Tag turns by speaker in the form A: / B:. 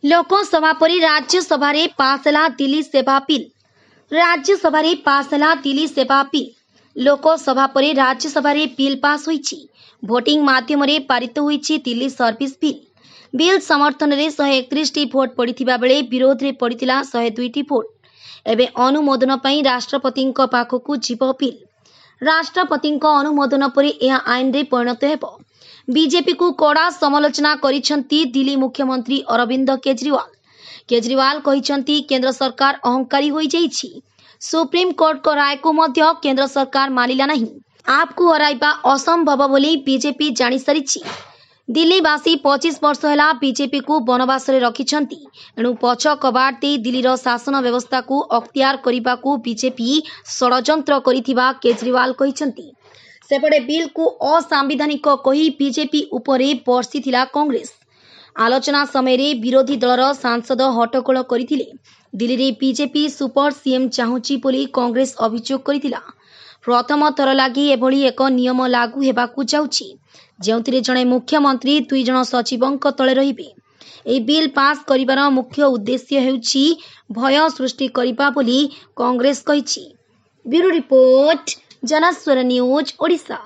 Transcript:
A: ଲୋକସଭା ପରେ ରାଜ୍ୟସଭାରେ ପାସ୍ ହେଲା ଦିଲ୍ଲୀ ସେବା ବିଲ୍। ରାଜ୍ୟସଭାରେ ପାସ୍ ହେଲା ଦିଲ୍ଲୀ ସେବା ବିଲ୍। ଲୋକସଭା ପରେ ରାଜ୍ୟସଭାରେ ବିଲ୍ ପାସ୍ ହୋଇଛି। ଭୋଟିଂ ମାଧ୍ୟମରେ ପାରିତ ହୋଇଛି ଦିଲ୍ଲୀ ସର୍ଭିସ ବିଲ୍। ବିଲ୍ ସମର୍ଥନରେ 131ଟି ଭୋଟ୍ ପଡ଼ିଥିବା ବେଳେ ବିରୋଧରେ ପଡ଼ିଥିଲା 102ଟି ଭୋଟ୍। ଏବେ ଅନୁମୋଦନ ପାଇଁ ରାଷ୍ଟ୍ରପତିଙ୍କ ପାଖକୁ ଯିବ ବିଲ୍। ରାଷ୍ଟ୍ରପତିଙ୍କ ଅନୁମୋଦନ ପରେ ଏହା ଆଇନରେ ପରିଣତ ହେବ। ବିଜେପିକୁ କଡ଼ା ସମାଲୋଚନା କରିଛନ୍ତି ଦିଲ୍ଲୀ ମୁଖ୍ୟମନ୍ତ୍ରୀ ଅରବିନ୍ଦ କେଜରିୱାଲ। କେଜରିୱାଲ କହିଛନ୍ତି, କେନ୍ଦ୍ର ସରକାର ଅହଙ୍କାରୀ ହୋଇଯାଇଛି। ସୁପ୍ରିମକୋର୍ଟଙ୍କ ରାୟକୁ ମଧ୍ୟ କେନ୍ଦ୍ର ସରକାର ମାନିଲା ନାହିଁ। ଆପକୁ ହରାଇବା ଅସମ୍ଭବ ବୋଲି ବିଜେପି ଜାଣିସାରିଛି। ଦିଲ୍ଲୀବାସୀ 25 ବର୍ଷ ହେଲା ବିଜେପିକୁ ବନବାସରେ ରଖିଛନ୍ତି। ଏଣୁ ପଛ କବାଟ ଦେଇ ଦିଲ୍ଲୀର ଶାସନ ବ୍ୟବସ୍ଥାକୁ ଅକ୍ତିଆର କରିବାକୁ ବିଜେପି ଷଡ଼ଯନ୍ତ୍ର କରିଥିବା କେଜରିୱାଲ କହିଛନ୍ତି। ସେପଟେ ବିଲ୍କୁ ଅସାମ୍ବିଧାନିକ କହି ବିଜେପି ଉପରେ ବର୍ଷିଥିଲା କଂଗ୍ରେସ। ଆଲୋଚନା ସମୟରେ ବିରୋଧୀ ଦଳର ସାଂସଦ ହଟ୍ଟଗୋଳ କରିଥିଲେ। ଦିଲ୍ଲୀରେ ବିଜେପି ସୁପର ସିଏମ୍ ଚାହୁଁଛି ବୋଲି କଂଗ୍ରେସ ଅଭିଯୋଗ କରିଥିଲା। ପ୍ରଥମ ଥର ଲାଗି ଏଭଳି ଏକ ନିୟମ ଲାଗୁ ହେବାକୁ ଯାଉଛି, ଯେଉଁଥିରେ ଜଣେ ମୁଖ୍ୟମନ୍ତ୍ରୀ ଦୁଇ ଜଣ ସଚିବଙ୍କ ତଳେ ରହିବେ। ଏହି ବିଲ୍ ପାସ୍ କରିବାର ମୁଖ୍ୟ ଉଦ୍ଦେଶ୍ୟ ହେଉଛି ଭୟ ସୃଷ୍ଟି କରିବା ବୋଲି କଂଗ୍ରେସ କହିଛି। Bureau report, Janaswar news, Odisha.